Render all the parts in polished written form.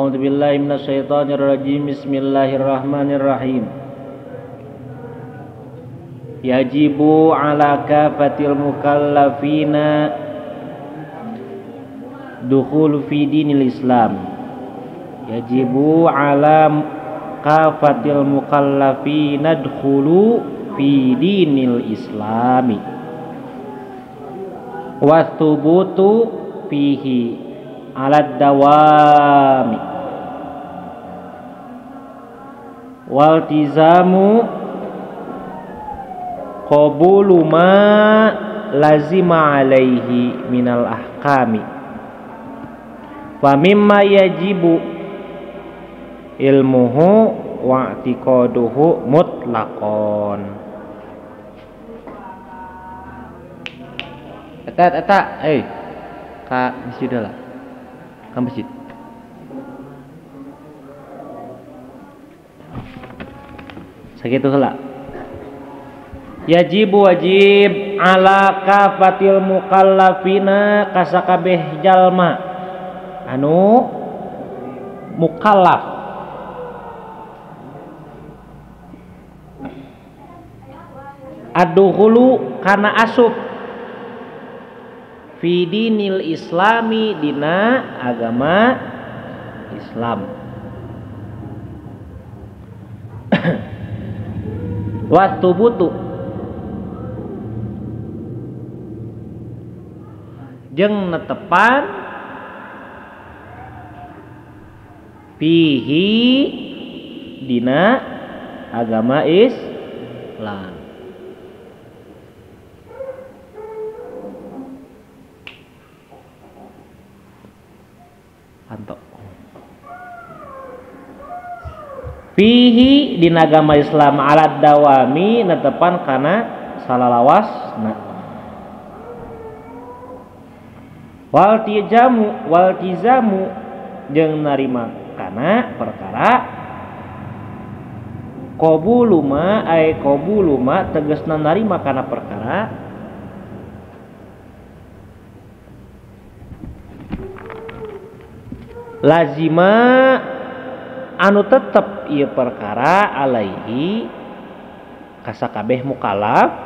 A'udzu billahi minasyaitonir rajim. Bismillahirrahmanirrahim. Yajibu ala kafatil mukallafina dukhul fi dinil Islam. Yajibu ala kafatil mukallafina dukhulu fi dinil Islami wa thubutu fihi ala dawami waltizamu qabulu ma lazima alaihi minal ahkami wa mimma yajibu ilmuhu wa i'tiqaduhu mutlaqon. Eta eta ka masjid lah. Ka masjid. Sakitu heula. Yajibu wajib ala kafatil mukallafina kasakabeh jalma anu mukallaf. Aduhulu kana asup fi dinil islami dina agama Islam. Watubutu jeung netepan fihi dina agama Islam. Anto. Fihi dina agama Islam alat dawami netepan kana salalawasna. Waltizamu waltizamu jeung narima kana perkara qabuluma ay qabuluma tegasna narima kana perkara lazima anu tetep ieu perkara alaihi kasakabeh mukallaf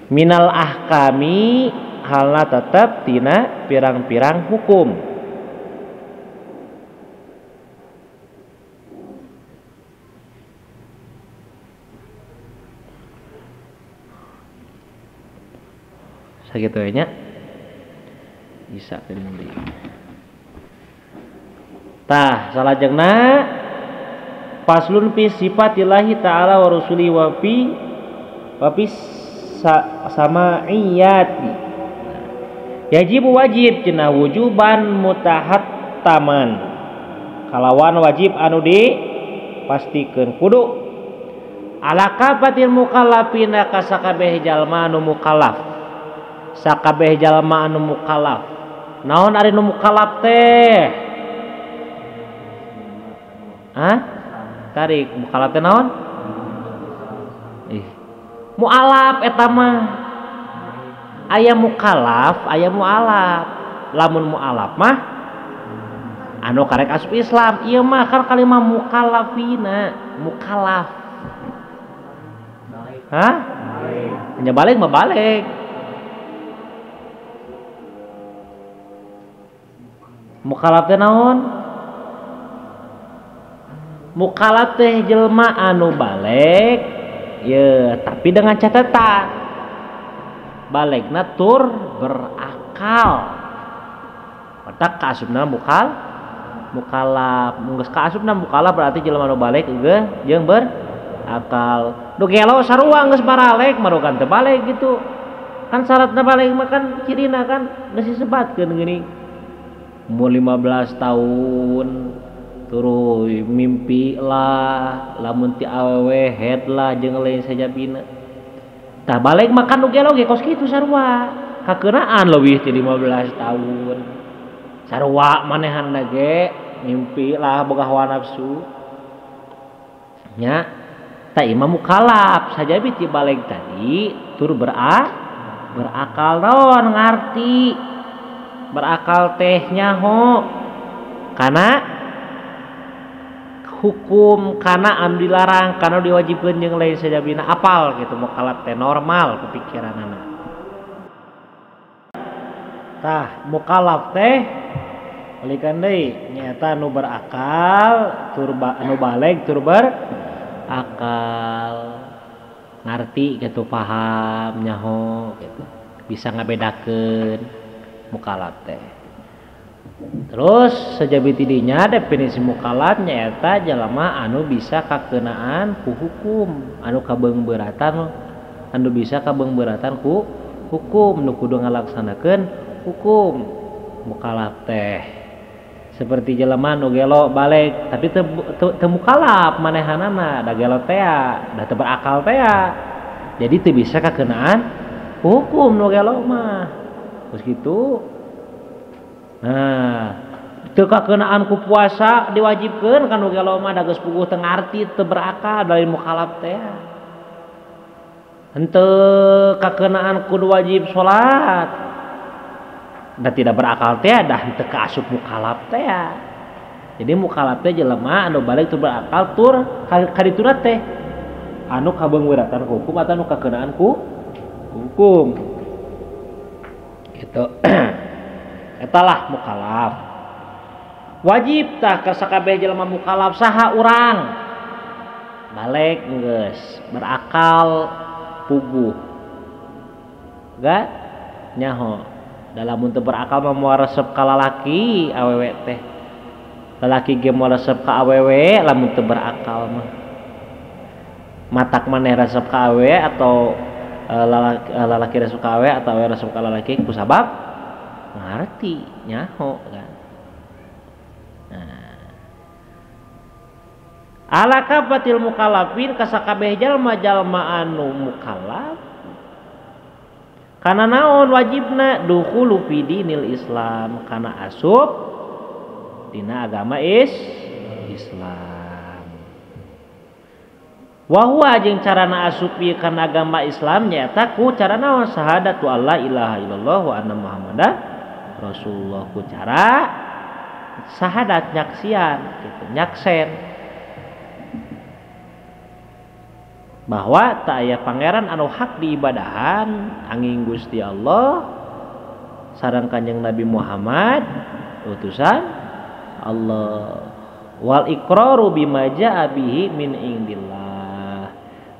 minal ahkami halna tetep tina pirang-pirang hukum. Sakitu nya bisa deui. Tah salajengna faslun fi sifatillahi ta'ala wa rusuli wa fi samaiyati. Yajibu wajib cenah wujuban mutahattaman kalawan wajib anu dipastikeun kudu ala kafatil mukallafina kasakabeh jalma anu mukallaf. Sakabeh jalma anu mukallaf. Naon ari nu mukallaf teh? Hah? Tarik mukallaf teh naon? Ih. Mualaf eta mah. Aya mukallaf, aya mualaf. Lamun mualaf mah anu karek asup Islam. Ieu mah kan kalimah mukallafina, mukallaf. Hah? Nya balik mah balik. Mukallaf teh naon? Mukallaf teh jelma anu balik ye, tapi dengan catatan balegna tur berakal. Otak kaasupna mukallaf. Geus kaasupna mukallaf berarti jelema anu balik eueuh jeung berakal. Nu gelo sarua geus baralek marukan teu balik gitu. Kan syaratna balik mah kan cirina kan geus disebatkeun geuning. Umur 15 tahun terus mimpi lah lamun ti awewe head lah jeung lain sajabina. Tah balik makan nu gelo ge kos kitu sarua. Kakeunaan leuwih ti 15 tahun. Sarua manehanna ge mimpi lah boga hawa nafsu. Nya tah imah mukallaf sajabi ti balik tadi tur Berakal naon ngarti. Berakal teh nyaho kana hukum kana anu dilarang kana diwajibkeun jeung lain sajabina apal gitu mukallaf teh normal pikiranana. Tah mukallaf teh balikan deui nyaeta anu berakal tur anu baleg tur berakal ngarti gitu paham nyaho gitu bisa ngabedakeun mukallaf teh. Terus sejabi tidinya definisi mukallaf nyaeta jalma anu bisa kakenaan ku hukum anu kabeungbeuratan anu bisa kabeungbeuratan ku hukum nu kudu ngalaksanakeun hukum mukallaf teh. Seperti jelema nu gelo balik tapi teu mukallaf manehanana da gelo tea da teu berakal tea jadi teu bisa kakenaan hukum nu gelo mah terus gitu. Nah teu kakenaan ku puasa diwajibkeun kan nu gelo mah da geus puguh teu ngarti teu berakal dari mukallaf tea. Henteu kakenaan kudu wajib salat da tidak berakal teh dah teu kaasup mukallaf teh. Jadi mukallaf teh jelema anu baleg tur berakal tur kadituna teh anu kabeungbeuratan ku hukum atau anu kakeunaan ku hukum. Gitu. Eta lah mukallaf. Wajib tah ka sakabeh jelema mukallaf saha urang baleg geus berakal puguh. Ga nyaho dalam untuk berakal mah moal resep ka lalaki awewe teh lalaki ge moal resep ka awewe lamun teu berakal mah matak maneh resep ka awewe atau lalaki resep ka awewe atau awewe resep ka lalaki ku sabab ngarti nyaho kan. Nah ala kafatil mukallafin kasakabeh jalma-jalma anu mukallaf kana naon wajibna dukhulu fi dinil Islam kana asup dina agama Islam. Wa huwa jeung carana asup ieu kana agama Islam nyaeta ku cara naon syahadatu alla ilaha illallah wa anna Muhammadan Rasulullah ku cara syahadat nyaksian gitu nyaksen bahwa tak aya pangeran anu hak diibadahan angin Gusti Allah sareng Kanjeng Nabi Muhammad utusan Allah wal iqraru bima jaa bihi min indillah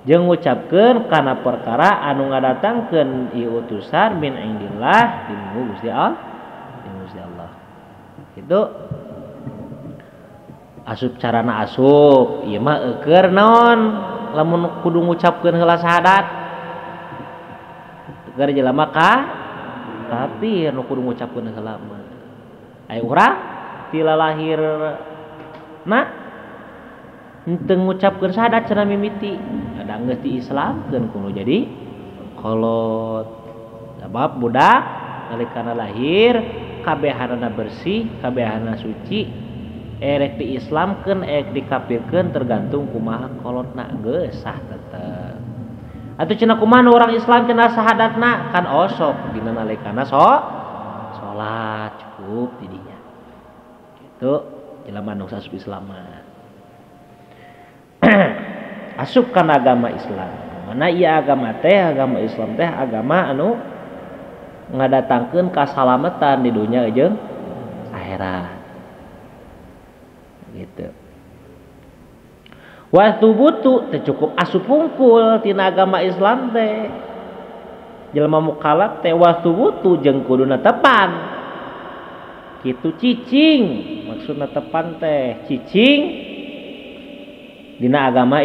jeung ngucapkeun kana perkara anu ngadatangkeun ieu utusan min indillah ti Gusti Allah ti Gusti Allah. Itu asup carana asup ieu mah eueur naon lamun kudu ngucapkeun heula syahadat keur jelema ka kafir nu kudu ngucapkeun heula mah aya urang ti lalahir na henteu ngucapkeun syahadat cenah mimiti da geus diislamkeun kudu jadi kolot sabab budak nalikana lahir kabehanana bersih kabehanana suci erek diislamkeun erek dikafirkeun tergantung kumaha kolotna geus sah tetep. Atuh cenah kumaha nu urang Islam cenah sahadatna kan osok dina nalikana salat cukup di dinya. Kitu jelema nu asup Islam mah. Asup kana agama Islam. Mana ieu agama teh agama Islam teh agama anu ngadatangkeun kasalamatan di dunya jeung akhirat. Gitu. Wa thubutu teh cukup asup hungkul tina agama Islam teh. Jelema mukallaf teh wa thubutu jeung kuduna tepan. Kitu cicing, maksudna tepan teh cicing dina agama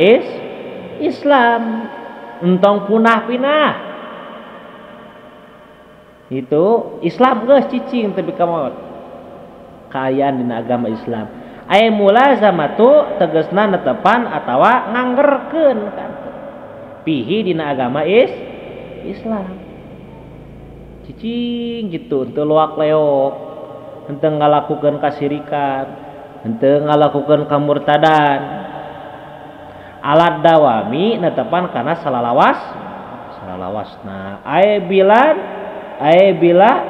Islam entong punah-pinah. Itu Islam geus cicing tapi ka maot. Kaayaan dina agama Islam. Ay mulazamatu tegasna netepan atawa nganggerkeun kan pihi dina agama Islam cicing gitu henteu loak leok henteu ngalakukeun kasirikan henteu ngalakukeun kamurtadan alat dawami netepan kana salalawas salalawasna ae bilan ae bila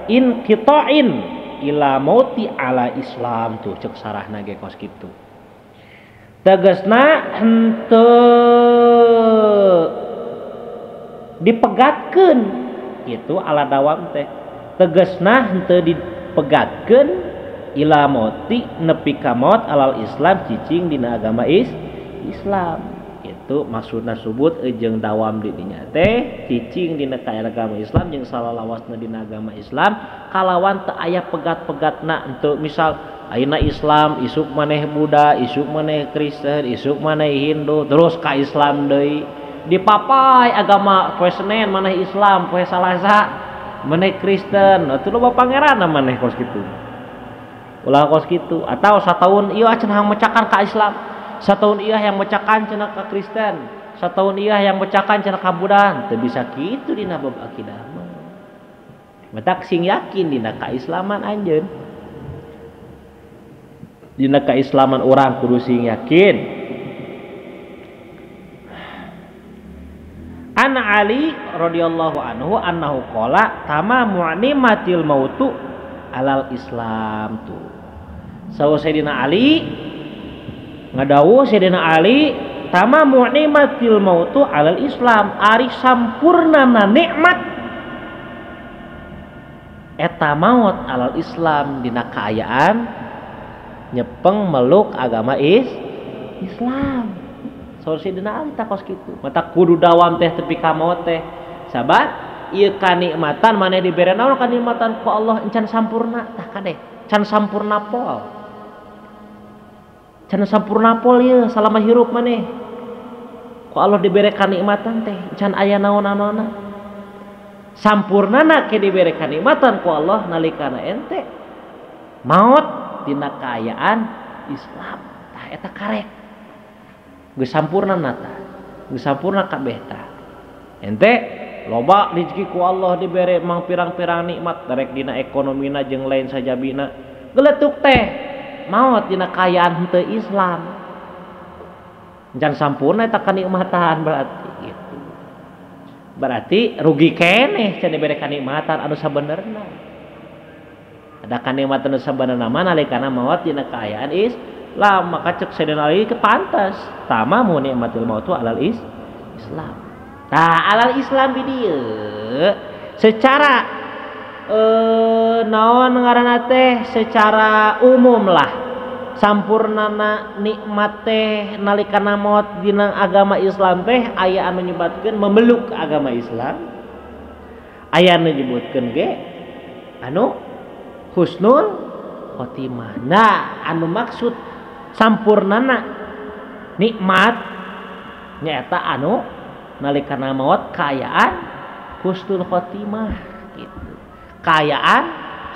inqita'in ila mauti ala Islam tuh cek sarahna ge kos kitu. Tegasna henteu dipegatkeun gitu ala dawam teh. Tegasna henteu dipegatkeun ila mauti nepi ka maut alal Islam cicing dina agama Islam. Itu maksudna subut jeung dawam di dinya teh cicing dina agama Islam jeung salalawasna dina agama Islam kalawan teu aya pegat-pegatna henteu misal ayeuna Islam isuk maneh Buddha, isuk maneh Kristen, isuk maneh Hindu, terus ka Islam deui. Dipapai agama poe Senin maneh Islam, poe Salasa maneh Kristen. Atuh loba pangeranna maneh kos kitu. Ulah kos kitu atau sataun ieu cenah mecakan ka Islam, sataun ieu yang mecakan cenah ka Kristen, sataun ieu yang mecakan cenah ka Buddha. Teu bisa kitu dina bab akidah mah. Matak sing yakin dina kaislaman anjeun. Dina keislaman orang kudu sing yakin. An Ali radhiyallahu anhu annahu qala tamamu ni'matil mautu alal Islam tuh. Sawo Sayyidina Ali ngadawuh Sayyidina Ali tamamu ni'matil mautu alal Islam ari sampurnana nikmat eta maut alal Islam dina kaayaan nyepeng meluk agama Islam. Saur Sayyidina Ali takos kitu. Mata kudu dawam teh tepi ka maot teh. Sabab ieu kanikmatan maneh dibere naon kanikmatan ku Allah encan sampurna tah kade. Can sampurna pol. Can sampurna pol ieu salama hirup maneh. Ku Allah dibere kanikmatan teh encan aya naon-naonna. Sampurnana ke dibere kanikmatan ku Allah nalikana ente maot dina kaayaan Islam tah eta karek geus sampurna nata geus sampurna kabeh tah ente loba rezeki ku Allah dibere mang pirang-pirang nikmat darek dina ekonomina jeung lain sajabina geletuk teh maot dina kaayaan henteu Islam encan sampurna eta kanikmatan berarti gitu berarti rugi keneh can dibere kanikmatan anu sabenerna. Ada kanikmatan nu sabenerna mah nalikana maot dina kaayaan Islam maka cek Sayyidina Ali kepantas tamamu nikmatil mautu alal Islam. Nah alal Islam di dieu secara naon ngaranna teh secara umum lah sampurnana nikmat teh nalikana maot dina agama Islam teh aya anu nyebatkeun memeluk agama Islam aya anu nyebutkeun ge anu husnul khotimah. Nah, anu maksud sampurnana nikmat nyaeta anu nalikana maot kaayaan husnul khotimah gitu. Kaayaan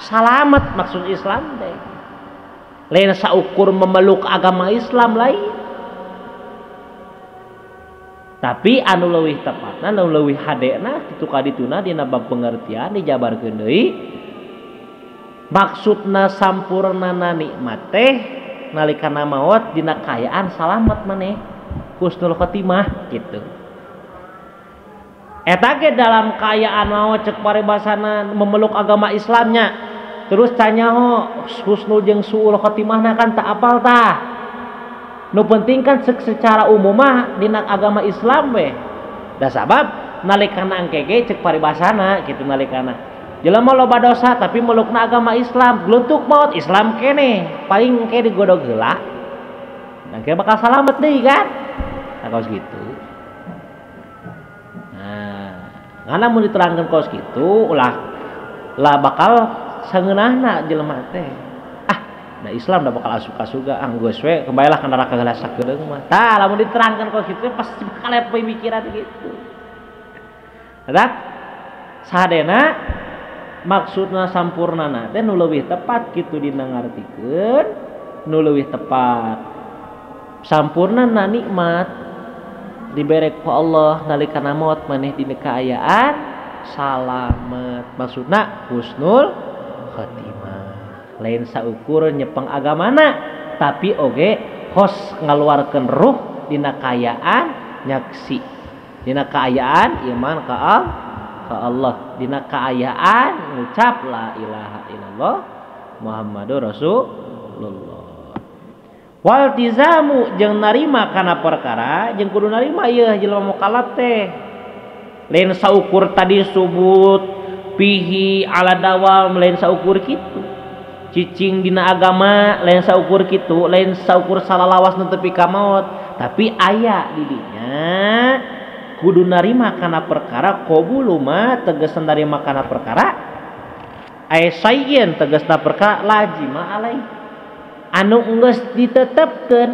salamet maksud Islam teh. Lain saukur memeluk agama Islam lain. Tapi anu leuwih tepatna, anu leuwih hadena kitu kadituna dina bab pengertian dijabarkeun deui. Maksudna sampurnana nikmat teh nalikana maot dina kaayaan salamet maneh husnul khotimah gitu. Eta ge dalam kaayaan maot cek paribasana memeluk agama Islamnya terus tanyaho husnul jeung suul khotimahna kan tak apal tah. Nu penting kan secara umum mah dina agama Islam we. Da sabab nalikana engke ge cek paribasana kitu nalikana jelema loba dosa tapi melukna agama Islam, gluntuk maut Islam kene, paling engke digodog heula. Engke bakal salamet deui kan? Nah, kos kitu. Nah, ngana mun diterangkeun kos kitu ulah lah bakal sangeunahna jelema teh. Ah, da Islam da bakal asup ka surga, ah geus we kembalilah ka neraka heula sakedeung mah. Tah, lamun diterangkeun kos kitu pasti bakal aya pemikiran gitu. Tah, sadena maksudna sampurnana teh nu leuwih tepat kitu dina ngartikeun nu leuwih tepat sampurnana nikmat dibere ku Allah nalikana maot maneh dina kaayaan salamet maksudna husnul khotimah lain saukur nyepeng agamana tapi oge hos ngaluarkeun ruh dina kaayaan nyaksi Dina kaayaan iman ka Allah, dina kaayaan ngucap la ilaha illallah Muhammadur Rasulullah. Waltizamu jeung narima kana perkara jeung kudu narima ieu jelema mukallaf teh. Lain saukur tadi subut pihi ala dawam lain saukur kitu. Cicing dina agama lain saukur kitu, lain saukur salalawas nu tepi ka maot, tapi aya di dinya kudu narima kana perkara qabulu ma tegasna narima kana perkara ay sayyin tegasna perkara lazima alai anu geus ditetepkeun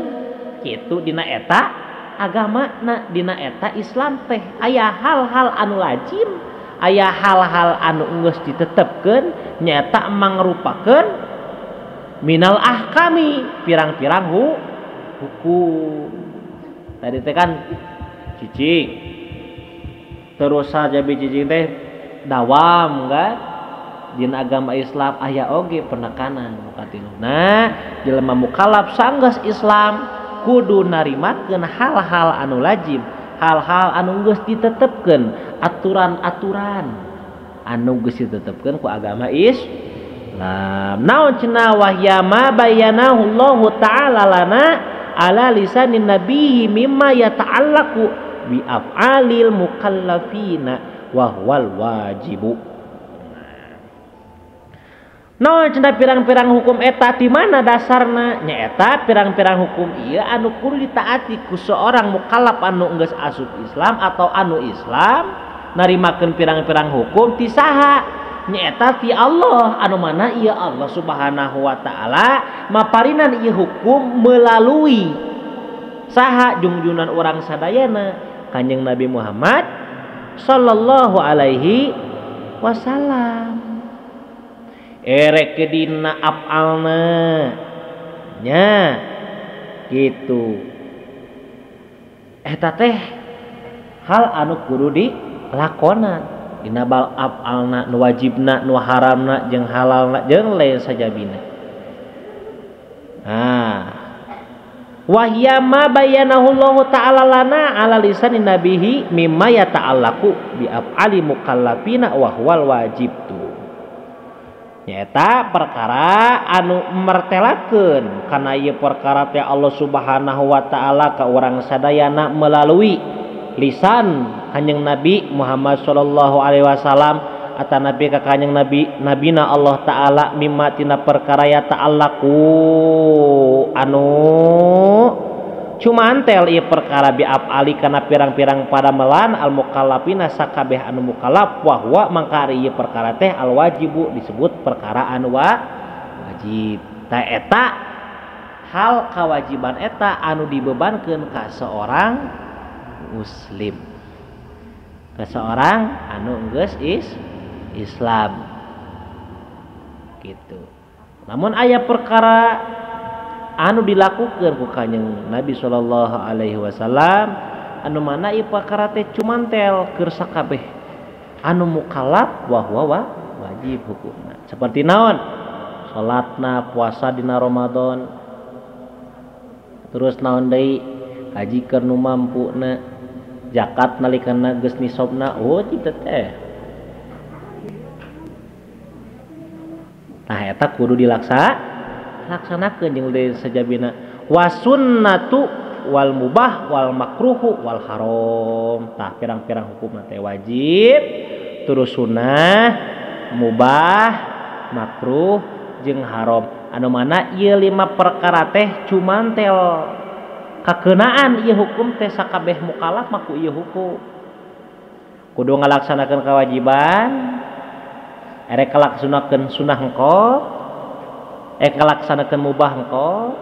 kitu dina eta agamana, dina eta Islam teh aya hal-hal anu lazim, aya hal-hal anu geus ditetepkeun nyaeta mangrupakeun minal ahkami pirang-pirang hukum. Tadi teh kan cicing terus saja cicing teh dawam kan dina agama Islam aya oge penekanan nu katiluna jelema mukallaf sanggeus Islam kudu narimakeun hal-hal anu lazim, hal-hal anu geus ditetepkeun, aturan-aturan anu geus ditetepkeun ku agama Islam. Naon cenah wahya ma bayyanahu Allahu ta'ala lana ala lisanin nabiyhi mimma yata'allaqu bi af'alil mukallafina wa huwal wajibu. Naon cenah pirang-pirang hukum eta di mana dasarna? Nyaeta pirang-pirang hukum ieu anu kudu ditaati ku seorang mukallaf anu geus asup Islam atau anu Islam narimakeun pirang-pirang hukum ti saha? Nyaeta ti Allah, anu mana ieu Allah Subhanahu wa taala maparinan ieu hukum melalui saha jungjunan urang sadayana Kanjeng Nabi Muhammad sallallahu alaihi wasallam. Erek ke dina afalna nya gitu eta teh hal anu kudu dilakonan dina bal afalna nu wajibna nu haramna jeung halalna jeung lain sajabina. Nah, wahya ma bayyanahu Allah ta'ala lana ala lisanin nabihi mimma yata'allaqu bi af'ali mukallafina wa huwal wajib tu. Nyaeta perkara anu mertelakeun kana ieu perkara teh Allah Subhanahu wa taala ka urang sadayana melalui lisan Kanjeng Nabi Muhammad sallallahu alaihi wasallam atanapi ka Kanjeng Nabi nabina Allah taala mimma tina perkara ya ta'allaku anu cumantel ieu perkara bi afali kana pirang-pirang padamelan al mukallafina sakabeh anu mukallaf wa huwa mangka ari ieu perkara teh al wajibu disebut perkara anu wajib. Ta eta hal kewajiban eta anu dibebankeun ka seorang muslim, ka seorang anu geus Islam gitu. Namun aya perkara anu dilakukan ku Kanjeng Nabi sallallahu alaihi wasallam anu mana ieu perkara teh cumantel keur sakabeh anu mukallaf wa huwa wajib hukumna. Seperti naon? Salatna, puasa dina Ramadan. Terus naon deui? Haji keur nu mampuna, zakat nalikana geus nisabna, oh kitu teh. Nah eta kudu dilaksanakeun jeung deui sajabina wasunnatu wal mubah wal makruhu wal haram. Tah pirang-pirang hukumna teh wajib, terus sunnah, mubah, makruh jeung haram. Anu mana ieu lima perkara teh cumantel kakeunaan ieu hukum teh sakabeh mukallaf mah ku ieu hukum. Kudu ngalaksanakeun kewajiban, erek ngalaksanakeun sunah engko, erek ngalaksanakeun mubah engko.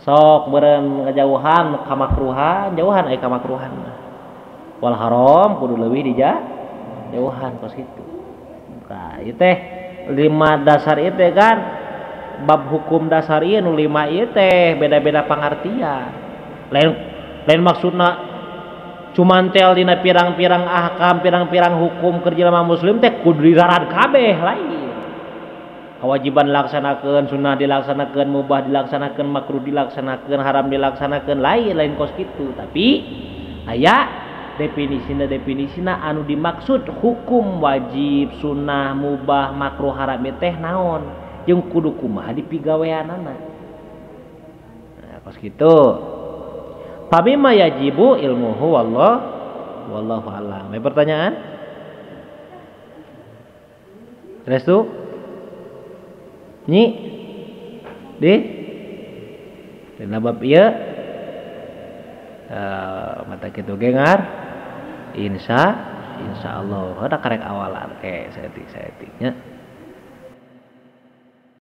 Sok meureun ngajauhan ka makruhan, jauhan aya ka makruhan mah. Wal haram kudu leuwih dijauhan kos kitu. Tah ieu teh lima dasar ieu teh kan bab hukum dasar ieu nu lima ieu teh beda-beda pangartian. Lain maksudna cumantel dina pirang-pirang ahkam, pirang-pirang hukum keur jelema muslim teh kudu dirarad kabeh lain. Kewajiban dilaksanakeun, sunnah dilaksanakeun, mubah dilaksanakeun, makruh dilaksanakeun, haram dilaksanakeun, lain kos kitu. Tapi Aya definisina anu dimaksud hukum wajib, sunnah, mubah, makruh, haram teh naon jeung kudu kumaha dipigaweanana. Nah, kos kitu. Pamima yajibu ilmuhu wallahu a'lam. Ada pertanyaan? Restu? Nyi? Di? Dina bab ieu mata kitu ge ngar insyaallah ada karek awalan ke saeutik-saeutiknya.